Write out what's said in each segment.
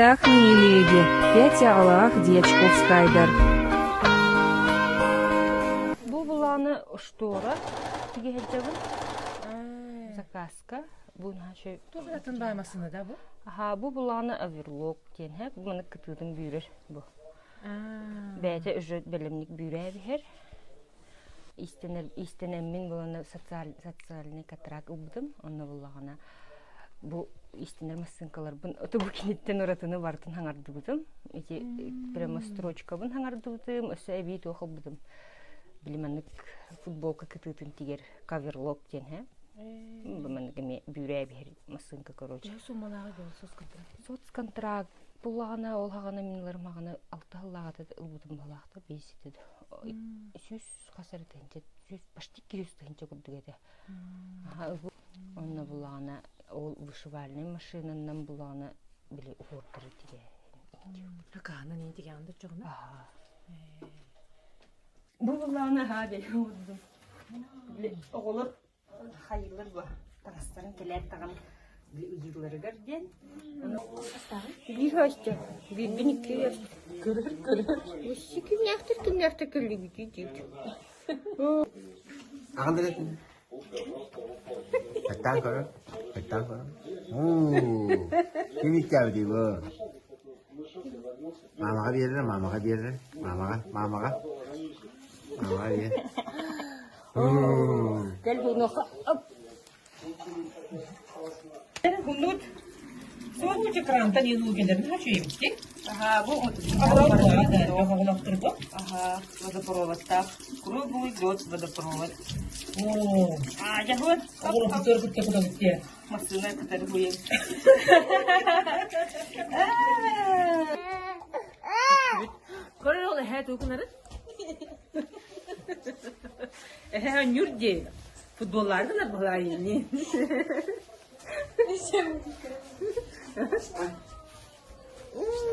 Ах нэһилиэгэ Петя Алаах Дьячковскайдар. Бу былааны штора тигиһэддьэбин заказка бу наша Туох атын баа массыына да бу? Аха бу былааны оверлок диэн һэ бу маны кытыытын бүүрэр бу. Бэйэтэ уже бэлэмник бүүрээ биһэр. Истэнэр истэнэммин буланы социальный контракт ылбытым. Онно буллаҕына бу истинэр массыынкаларбын ото бу киниттэн уратыны барытын хаҥардыбытым. Ити прямо строчкабын хаҥардыбытым, өссө эбии туох ылбытым. Били маннык футболка кытыытын тигэр каверлок диэн һэ. Бу маннык эмиэ бүүрээ биһэр массыынка короче. Суммалааҕы был соцконтракт. Соцконтракт буллаҕына ол хаҕана минларым хаҕана алта сыллааҕыта ылбытым баҕалаахта бейсити сүүс хас эрэ тыһыынча сүүс почти 200 тыһыынча курдук этэ. Онно буллаҕына ол вышивальнай машинанан буллаҕына били уһуурдары тигэ. Акаанан ин тигэҕин да чоҕуна. Бу буллаҕына аһаа бэйэ оҥордум. Били оҕолор хайыылар бу таҥастарын кэлээт даҕаны ыйыыларыгар диэн. Биир хостя, биирбин икки Көрөр, көрөр. Өссө кимнээхтэр кимнээхтэр кэллигитий диэт. Аҕалар Баттаан көрөр, баттаан көрөр. Оо, ким иттээбитий бу? Маамаҕа биэрэр, маамаҕа биэрэр, маамаҕа, маамаҕа, маамаҕа биэр. Оо. Кэл буонуохха. Хуннут Суох крантан иһин кэлэрин хачуйбути. Аха, бу Оҕолохторбут. Аха, водопроводтаах. Круглый год водопровод. Оо. А, я вот. Оҕолохтор кытта кутабыт Массыына кытары хуйын. Көрөр ол эһээ туукунарын. Эһээ онньур дии. Футболлаары гынар баһылаайынни.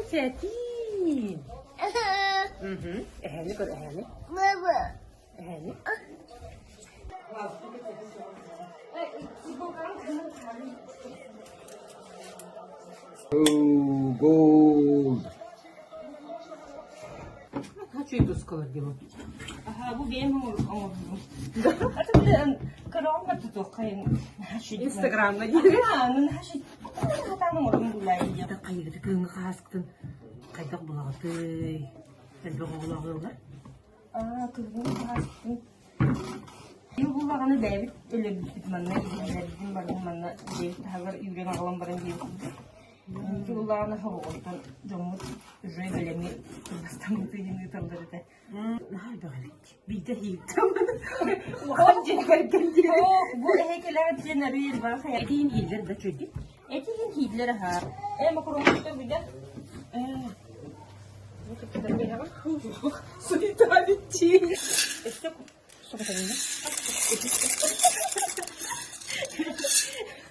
Сэтин. Эһээни көр, эһээни. Эһээни. Oh, gold. Хочу тускалар дима. Аха, бу бэйэм оҥордум. Көрөҕүм тутуоххайын. Инстаграмҥа диэри. Хатаан оҥордум буллай. Хайыгыты кыһыҥҥы хааскытын хайдах булаҕытый? Элбэх оҕолоох ыаллар. Аа, кыһыҥҥы хааскытын Ил буллаҕына бэйэбит өлөрбүппүт манна иһэллэрбитин барытын манна дьиэбит таһыгар үүрэн аҕалан баран диэбиппит. Инники буллаҕына хоһоҕоттон дьоммут уже бэлэми кыргыстаммыты иһин ыыталлар этэ. Наһаа элбэх эбит. Биирдэ иһиттим. Улахан дьиэ кэргэн диэн. Бу эһэкэлээх диэн арыый элбэх хайа. Этиин ииллэр да чөйдүк. Этиин ииллэр аһаа. Э, макарончуктар билэр. Э, Суетабит Өссө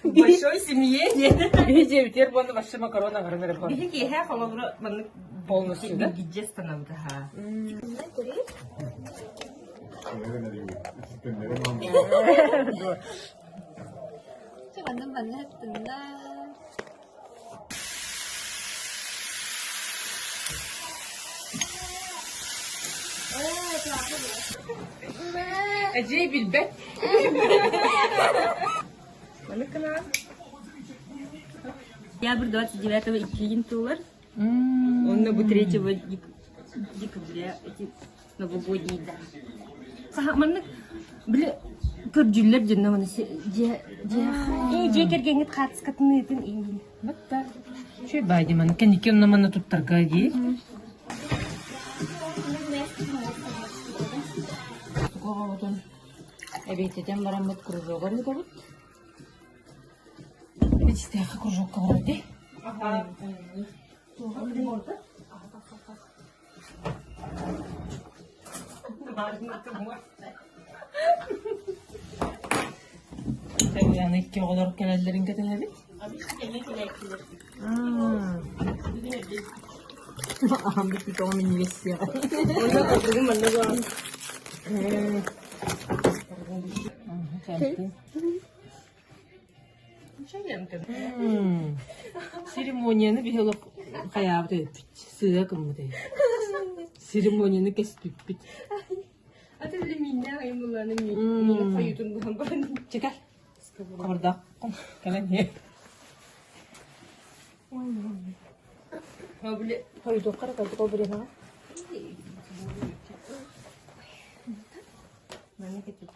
Большой семье диэн. Дьиэбитигэр буонна вообще макарон аҕарын эрэ бар. Биһи киэһэ холобура маннык Полностью, да? Гидже станабыт аһаа. Манна манна тынна. Эдьиэй билбэт. Маннык гынаҕын. Октябрь 29-го иккиин тыллар. Онно бу 3 декабря эти новогодний да. Саха маннык били көрдүүллэр дьонно маны дьиэ дьиэ дьиэ кэргэҥҥит хаартыскатын ыытын иин. Батта. Чүй баайди маны кэнники онно манна туттарга дии. Оҕобутун эбиэтэтэн бараммыт кружогар ыытабыт. Ичтээхи кружокка барар дии. Аны икки оҕолор кэлэллэрин кэтэһэбит. Аһам бүппүт оҕо минньигэс сиэҕэ. Церемонияны биһи олох Хайаабыт эбиппит, сыыһа гыммыт эбит. Церемонияны кэспиппит. Аты били мииннээх айым буллааны миин хойутун буһан баран. Чекай. Хабырдаах. Кэлэн иһэ. Били Хойутуохха эрэ кэлбит ол бириэмэҕэ. Манна кэтит.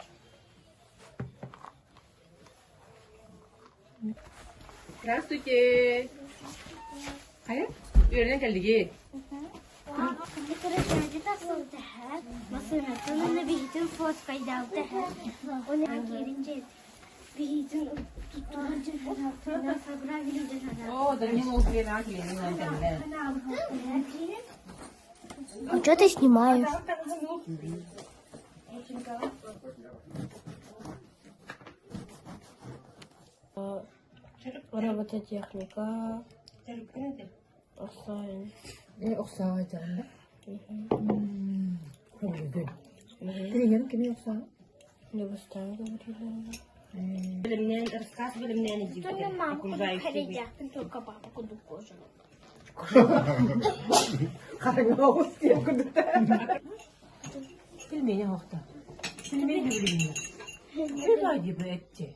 Здравствуйте. Хайа? Үөрэнэн кэллигит? О, Данил ол киэбэҕэ килиэни ылан кэллэ. А что ты снимаешь? Робототехника. Охсоон. Охсоон айтаҕын да? Көҥүлгүн. Кинигэн кими охсоон? Небустан говорила. Бэлэмнээн, рассказ бэлэмнээн илдьибитэ. Окружающий. Только папа кудук кожа. Хараҥа оҕус диэн курдук. Пельмени оһохто. Пельмени билигиннэр. Вроде бы этти.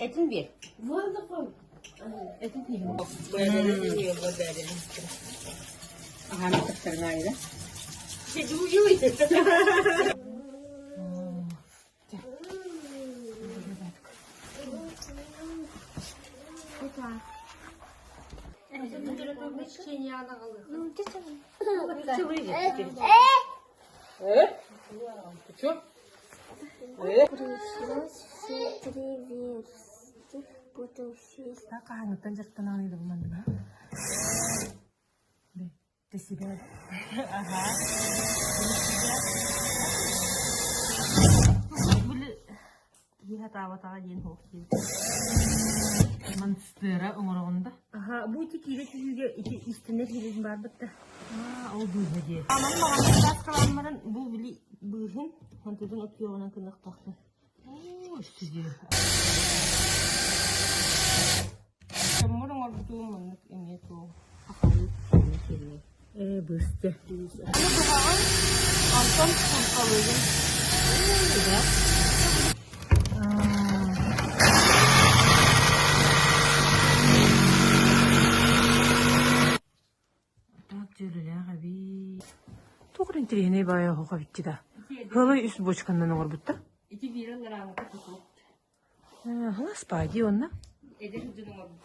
Этин биэр. Этин тиһин. Аһаан тахсарын аайы Пришлось все три версти, потом сесть. Хаһааҥҥыттан дьарыктанаҕыный да бу манныга? Для себя. Ага. Били киһи хатаабатаҕа диэн суох диэн. Монстера оҥороҕун да? Аха, бу ити киирэ түһүүгэ ити истинэр сирин баарбыт да. Аа, ол быыһа диэ. Аман маҕанна тааскалаан баран бу били быыһын хантытын отуоҕунан кыныахтаахпын. Оо, өссө диэ. Чоммор оҥорбутуум маннык эмиэ туох хахалыы эмиэ кииринэй. Ээ, быстя. Туһаҕын онтон куркалыыгын. Да. Так дьүрүлээх эбии. Туох эрэ интэриэһинэй баайа оһох эбитти да. Ыалай үс бочканнан оҥорбуттар. Ити биирэн ырааммыта тутуох. Халас баайдыы онно. Эдэр дьон оҥорбут.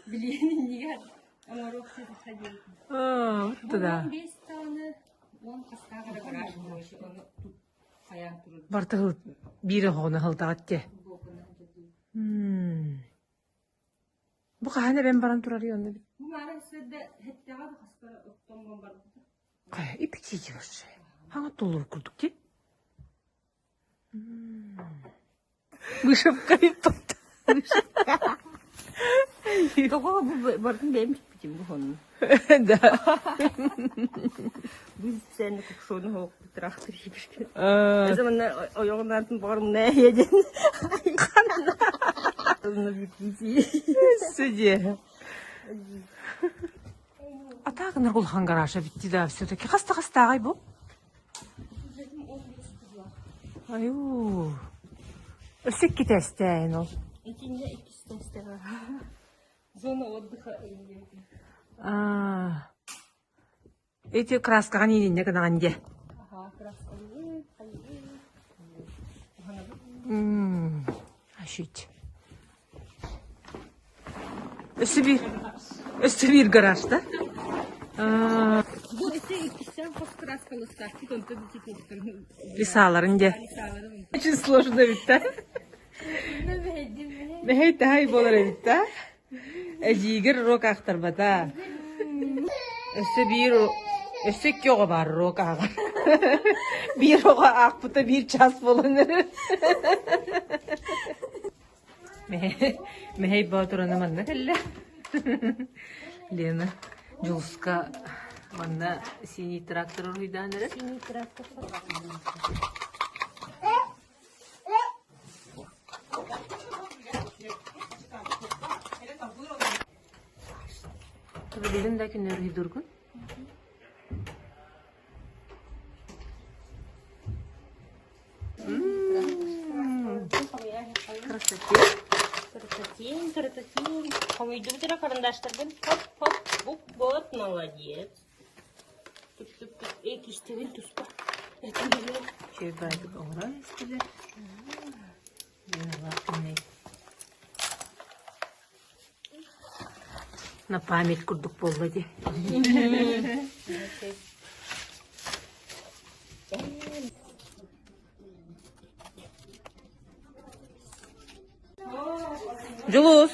Билиэн иннигэр оҥоруох сыһыха диэн. Аа, да. 15 даҕаны, 10 хастаах эрэ гараж буолуо, ону хайаан турар. Барыта биир оһоҕуна сылтаҕат дии. Бу хаһан эбэн баран турарый онно? Бу маары сырда хэттэҕэ хаспара оттон барбыта. Хайа, иппитии вообще. Хаҥа туллубут курдук дии. Вышивка тут. Тоҕо бу барытын бэйэм тикпитим бу хонну. Да. Бу сен купшону хоох трактор ибишке. Это манна ойоҕунаатын баҕар мына эһиэдин. Сидie. А так улахан гаража битти да все-таки хаста хастааҕай бу? Айуу. Өссө иккитэстээн ол. Итиннэ иккистэстэҕэ. Зона отдыха Аа. Эти краскаҕа ниининнэ гынаҕын дьэ. Аха, краскалыы, хайыы. Мм. Ащить. Өссө биир, өссө биир гараж да? Бу ити иккистээн хос краскалыстаахтык онтон ити туохтарын Лисаларын дьэ. Очень сложно эбит да? Мэһэй таһай буолар эбит да? Эдьиигэр уруок аахтарбата. Өссө биир өссө икки оҕо баар уруок ааҕар. Биир оҕо аахпыта биир час буолан эрэр. Мэһэй Боотур аны манна кэллэ. Лена Дьулуска манна синий трактор уруһуйдаан эрэр. Синий трактор. Билигин да күннэр уһуйдуургун? Красотень. Красотень, красотень. Хомуйдубут эрэ карандаштаргын. Хоп, хоп, бук, вот, молодец. Туп-туп-туп. Эй, кистебин туспа. Чэй баайдык оҥорон истилэр. На память курдук буолла дии. Дьулус!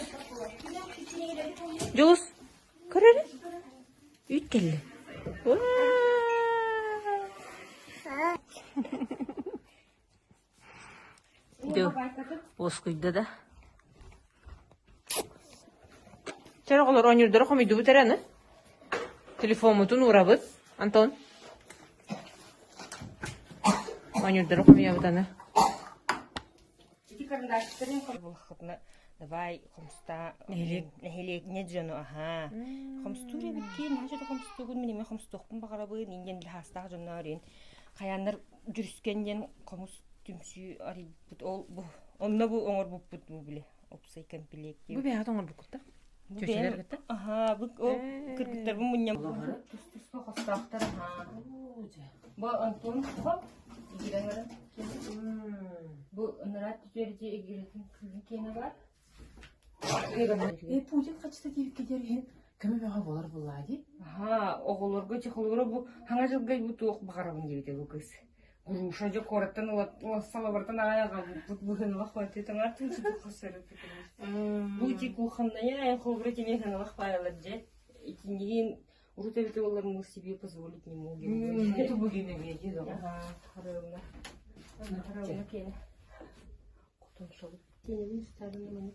Дьулус! Көр эрэ. Үүт кэллэ. Уоскуйда да. Чэ оҕолор оонньуурдары хомуйдубут эрэ аны. Телефоммутун уурабыт. Антон. Оонньуурдары хомуйабыт аны. Ити карандаштарын булаххытына давай хомустаа Нэһилиэк. нэһилиэкне дьону аһаа. Хомустуур эбиккин, наһаа хомустуугун мин эмиэ хомустуохпун баҕарабын, индиэн хаастаах дьонноор иин. Хайааннар Дьүрүскэн диэн хомус түмсүү арыйбыт ол бу онно бу оҥорбуппут бу били опсай кэмпилиэк Бу бэйэҕит оҥорбуккут да? Чөчөлөр кытта? Аһаа, бу ол кыргыттарбын мунньам тус-туспа хостоохтор аһаа. Бу Антон хоп игирэн баран бу ыныраа түтүөрдьи игирэтин кыыһын киэнэ бар. Э, Путин хачыта диэбиккэ диэри иһин көмө бөҕө буолар буоллаа дии. Аһаа, оҕолорго технология бу хаҥа дьылга бу туох баҕарабын диэбитэ бу кыыс. Груша дьэ куораттан салабартан аҕай аҕалбыппыт быһыналах баайты таҥар Бу ити кухонная холбура тимир ханалах баайалар дьэ. Итиннигин урут эбитэ буоллар мы себе позволить не могли. Это бүгүн эбиэди да. Аха, харыылна. Харыылна киэнэ. Хотон шолуп. Киэнэбин устаадым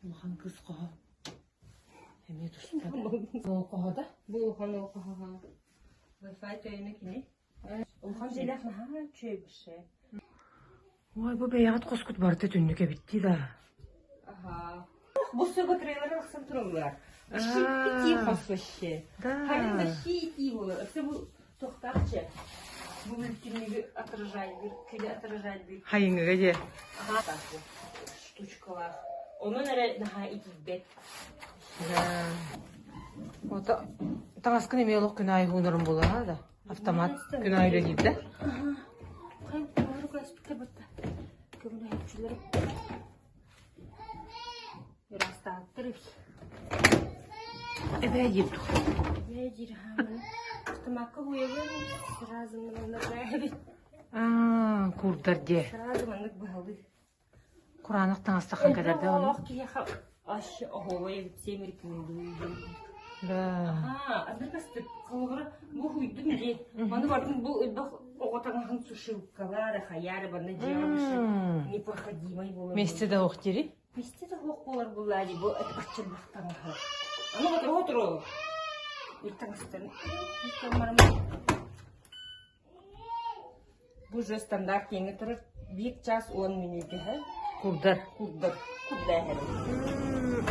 Улахан кыс хоһо. Эмиэ туспа. Ол хоһо да? Бу улахан ол хоһо. Wi-Fi төйүнэ кини. Улахан дьиэлээх наһаа үчүгэй быше. Ой, бу бэйэҕит хоскут барыта түннүк эбиттии да. Аха. Бу сөбө трейлер ахсан тураллар. Ити хос вообще. Хайын вообще ити болар. Өссө бу тохтаахчы. Бу түннүгү отражайдыр, күнү отражайдыр. Хайыҥыга дьэ. Аха. Штучкалаах. Онон эрэ наһаа итийбэт. Да. Ото таҥаскын эмиэ олох күн аайы уунарым буолар да. Автомат күн аайы үлэлиир да. Хайын тоҕо кэспиттэр батта. Көмөлөһөөччүлэр Ыраастааттар эбит. Эбээ диир дуо? Эбээ диир хааман. Автомакка хуйабын сразу маннык эбит. Аа, курдар диэ. Сразу маннык быһалыы. Кураанах таҥастахан кэлэр да Олох киһиэхэ аш оһуобай эбит всем рекомендую. Да. Аа, аны кастык холобура бу хуйдум диэ. Маны бардым бу элбэх оҕо таҥаһын сушилкалаары хайаары банна дьиэҕэ непроходимай буолар. Месте да ох дири. Месте да ох буолар буллаа бу аччыллах таҥаһы. Аны отур отур. Ил таҥастарын. Бу же стандарт киэҥэ турар биир час уон мүнүүтэ Курдар. Курдар. Курдар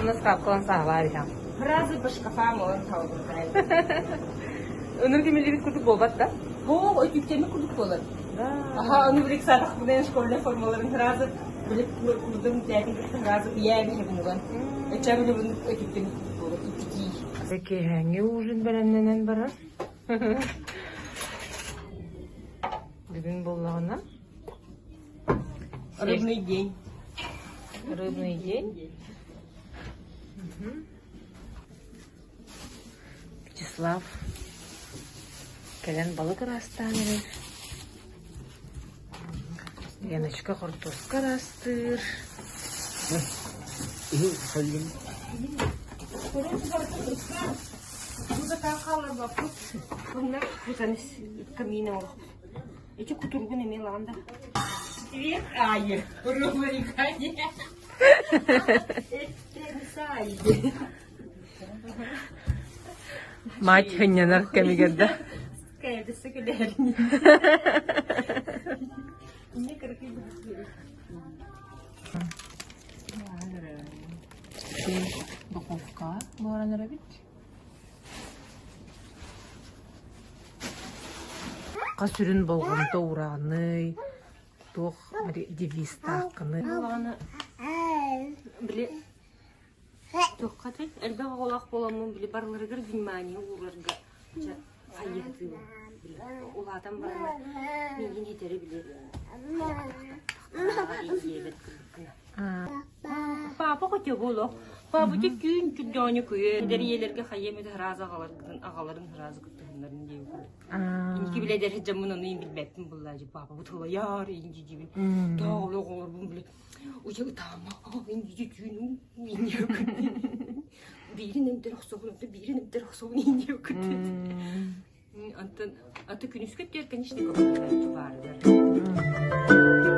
Оны скапкалан саалаар иһэм. Фразы по шкафам он салбыртай. Өнөр кемелибит курдук буолбат да? Бу өтүктеми курдук буолар. Аха, аны билик саатах бунен школьная формаларын фразы билик курдум тәтин фразы ия биһи бунуган. Өчә биле буну өтүктеми курдук буолар. Итики. Киэһээҥҥи ужин бэлэмнэнэн барар. Бүгүн буоллаҕына Рыбный день. Рыбный день. Вячеслав кэлэн балык ыраастаан эрэр. Леночка хортуоска ыраастыыр. Эти кутургун эмиэ ылаҕын да. Привет, Айя. Мать хынньанар кэмигэр да. Духовка буоран эрэбит. Хас сүрүн болҕомто уураҕыный, туох девизтааххыный? Били туоххатай элбэх оҕолоох буоламмын били барыларыгар внимание уурарга дьэ хайыһытыыбын били улаатан бараннар миигин итэри били диэбэт курдук Папа хотя буолуох. Папа күн күрдьооню күйэ. Эдэр ийэлэргэ хайа эмит ыраас аҕаларгытын аҕаларын ыраас кыттыһыннарын диэн курдук. Инки билэ эдэр дьоммун ону билбэппин буллаажы папа бу тылайар инди дибин. Тааҕылы оҕолорбун биле Уйа ытаама инди түүн инди Биирин эмдер охсобун, биирин эмдер охсобун инди Антон, а ты күнүскө тиэр, конечно, баарыгар.